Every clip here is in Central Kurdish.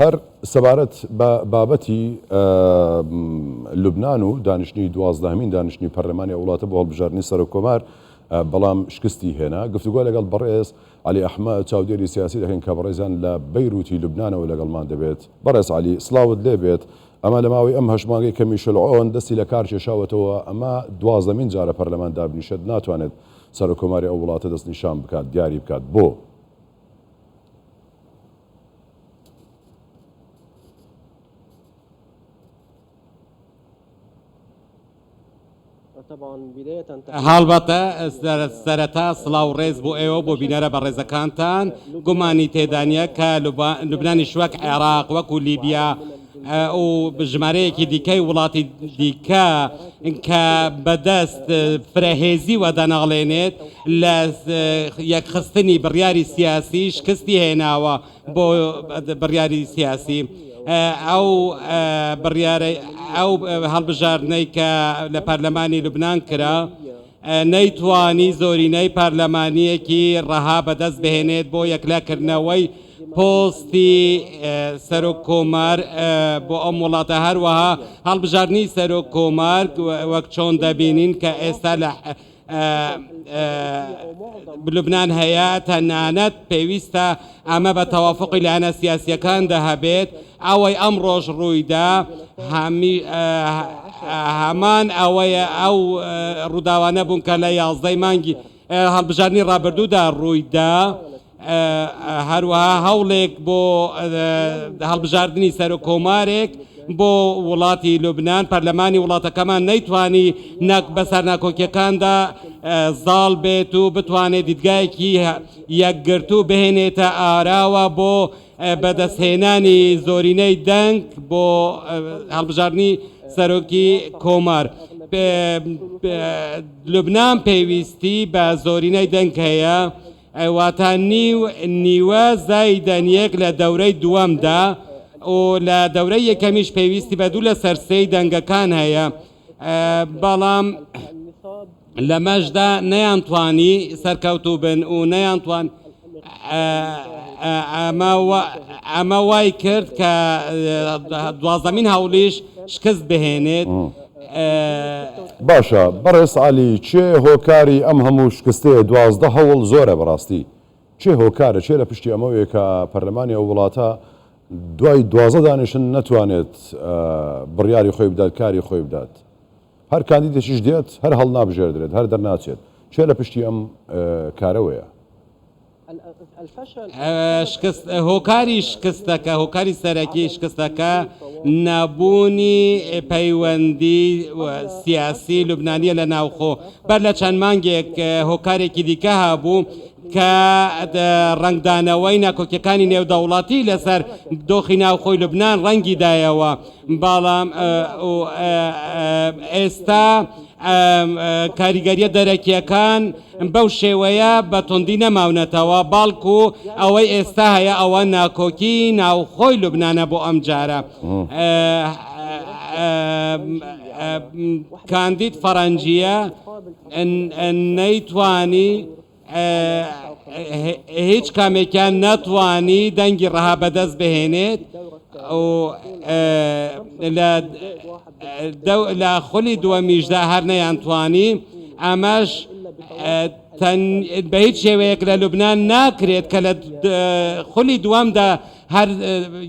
هەر سەبارەت بە بابەتی لوبنان و دانیشتنی دوازدەهەمین دانیشتنی پەرلەمانی ئەو وڵاتە بۆ هەڵبژاردنی سەرۆککۆمار، بەڵام شکستی هێنا. گفتوگۆ لەگەڵ بەڕێز عەلی ئەحمەد، چاودێری سیاسی دەکەین کە بەڕێزیان لە بەیروتی لوبنانەوە لەگەڵمان دەبێت. بەڕێز عەلی، سڵاوت لێ بێت. ئەمە لە ماوەی ئەم هەشت مانگەی کە میشل عۆن دەستی لە کار کێشاوەتەوە، ئەمە دوازدەمین جارە پەرلەمان دابنیشێت ناتوانێت سەرۆککۆماری ئەو وڵاتە دەستنیشان بکات، دیاری بکات. بۆ؟ هەڵبەتە سەرەتا سڵاو ڕێز بۆ ئێوە بۆ بینەرە بەڕێزەکانتان گومانی تێدانە کە لوبنانیش وەک عێراق وەکو لیبیا و ژمارەیەکی دیکەی وڵاتی دیکە کە بەدەست فرەهێزی وە دەناڵێنێت لە یەکخستنی بڕیاری سیاسی شکستی هێناوە بۆ بڕیاری سیاسی ئەو بڕیارەی ئەو هەڵبژاردنەی کە لە پەرلەمانی لوبنان کرا نەیتوانی زۆرینەی پەرلەمانییەکی ڕەها بەدەست بهێنێت بۆ یەکلاکردنەوەی پۆستی سەرۆک کۆمار بۆ ئەم وڵاتە هەروەها هەڵبژاردنی سەرۆک کۆمار وەک چۆن دەبینین کە ئێستا لە لوبنان هەیە، تەنانەت پێویستە ئەمە بە تەوافقی لایەنە سیاسییەکاندا هەبێت، ئەوەی ئەمڕۆش ڕوویدا هەمان ئەوەیە ئەو ڕووداوانە بوون کە لە یازدەی مانگی هەڵبژاردنی ڕابردوودا ڕوویدا. هەروەها هەوڵێک بۆ هەڵبژاردنی سەرۆک کۆمارێک بۆ وڵاتی لوبنان، پەرلەمانی وڵاتەکەمان نەیتوانی نەک بەسەر ناکۆکیەکاندا زاڵ بێت و بتوانێت دیدگایەکی یەکگرتوو بهێنێتە ئاراوە بۆ بەدەستهێنانی زۆرینەی دەنگ بۆ هەڵبژاردنی سەرۆکی کۆمار. لوبنان پێویستی بە زۆرینەی دەنگ هەیە. واتە نیو نیوە زایدەن یەک لە دەورەی دووەمدا و لە دەورەی یەکەمیش پێویستی بە دوو لەسەر سێی دەنگەکان هەیە بەڵام لەمەشدا نەیانتوانی سەرکەوتوو بن و نەیانتوان ئەمە وای کرد کە دوازدەمین هەوڵیش شکست بهێنێت. باشە بەڕێز عەلی کێ هۆکاری ئەم هەموو شکستەیە 12 هەوڵ زۆرە بەڕاستی کێ هۆکارە کێ لە پشتی ئەمەوەیە کە پەرلەمانی ئەو وڵاتە دوای 12 دانیشتن نەتوانێت بڕیاری خۆی بدات کاری خۆی بدات هەر کاندیدێکیش دێت هەر هەڵنابژێردرێت هەر دەرناچێت کێ لە پشتی ئەم کارەوەیە؟ شکست هۆکاری شکستەکە هۆکاری سەرەکی شکستەکە نەبوونی پەیوەندی سیاسی لوبنانیە لە ناوخۆ بەر لە چەند مانگێک هۆکارێکی دیکە هەبوو کە ڕەنگدانەوەی ناکۆکیەکانی نێودەوڵەتی لەسەر دۆخی ناوخۆی لوبنان ڕەنگی دایەوە بەڵام ئێستا کاریگەریە دەرەکیەکان بەو شێوەیە بە توندی نەماونەتەوە، بەڵکو ئەوەی ئێستا هەیە ئەوە ناکۆکی ناوخۆی لوبنانە بۆ ئەم جارە کاندید فەرەنجیە نەیتوانی هیچ کامێکیان نەتوانی دەنگی ڕەها بەدەست بهێنێت و لە خولی دووەمیشدا هەر نەیانتوانی ئەمەش بە هیچ شێوەیەک لە لوبناان ناکرێت کە لە خولی دووەمدا هەر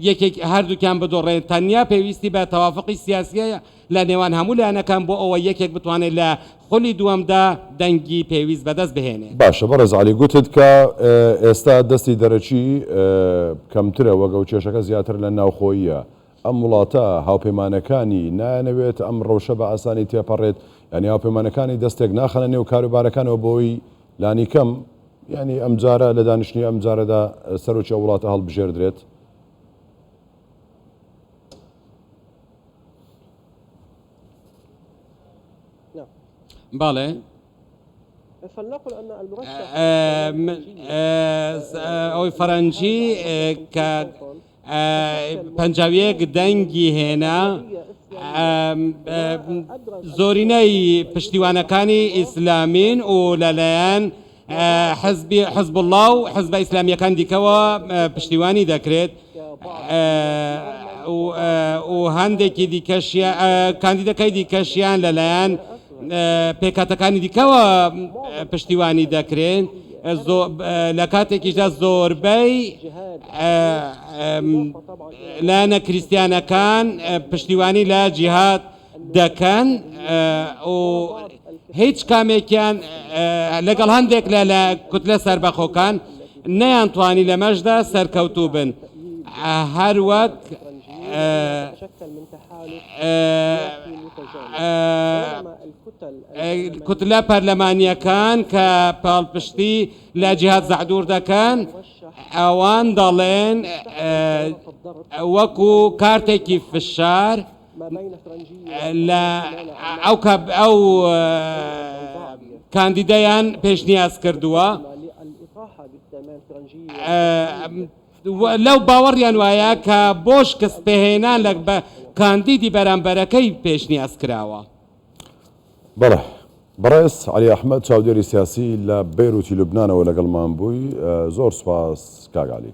یەکێک هەردووکیان بدۆڕێن تەنیا پێویستی بە تەوافقی سیاسیە لە نێوان هەموو لایەنەکان بۆ ئەوەی یەکێک بتوانێت لە خولی دووەمدا دەنگی پێویست بەدەست بهێنێت. باشە بەڕێز عەلی گوتت کە ئێستا دەستی دەرەکی کەمترە وەک ئەو کێشەکە زیاتر لە ناوخۆییە ئەم وڵاتە هاوپەیمانەکانی نایانەوێت ئەم ڕەوشە بە ئاسانی تێپەڕێت یانی هاوپەیمانەکانی دەستێک ناخەنە نێو کاروبارەکانەوە بۆی لانیکەم یانی ئەمجارە لە دانیشتنی ئەمجارەدا سەرۆکی ئەو وڵاتە هەڵبژێردرێت. بەڵێ. ئەوەی فەرەنجی کە 51 دەنگی هێنا زۆرینەی پشتیوانەکانی ئیسلامین و لەلایەن حزبی حزبوڵڵا و حزبە ئیسلامییەکان دیکەوە پشتیوانی دەکرێت. و هەندێکی دیکەشیان کاندیدەکەی دیکەشیان لەلایەن پێکهاتەکانی دیکەوە پشتیوانی دەکرێن لە کاتێکیشدا زۆربەی لایەنە کریستیانەکان پشتیوانی لە جیهاد دەکەن و هیچ کامێکیان لەگەڵ هەندێک لە لە کوتلە سەربەخۆکان نەیانتوانی لەمەشدا سەرکەوتوو بن هەروەک کوتلە پەرلەمانییەکان کە پاڵپشتی لە جیهاد زەعدور دەکەن ئەوان دەڵێن وەکو کارتێکی فشار لە ئەو ئەو کاندیدەیان پێشنیاز کردووە لەو باوەڕیان وایە کە بۆ شکست پێهێنان لە بە کاندیدی بەرامبەرەکەی پێشنیاز کراوە. بەڵێ بەڕێز عەلی ئەحمەد چاودێری سیاسی لە بەیروتی لوبنانەوە لەگەڵمان بووی زۆر سوپاس کاک عەلی.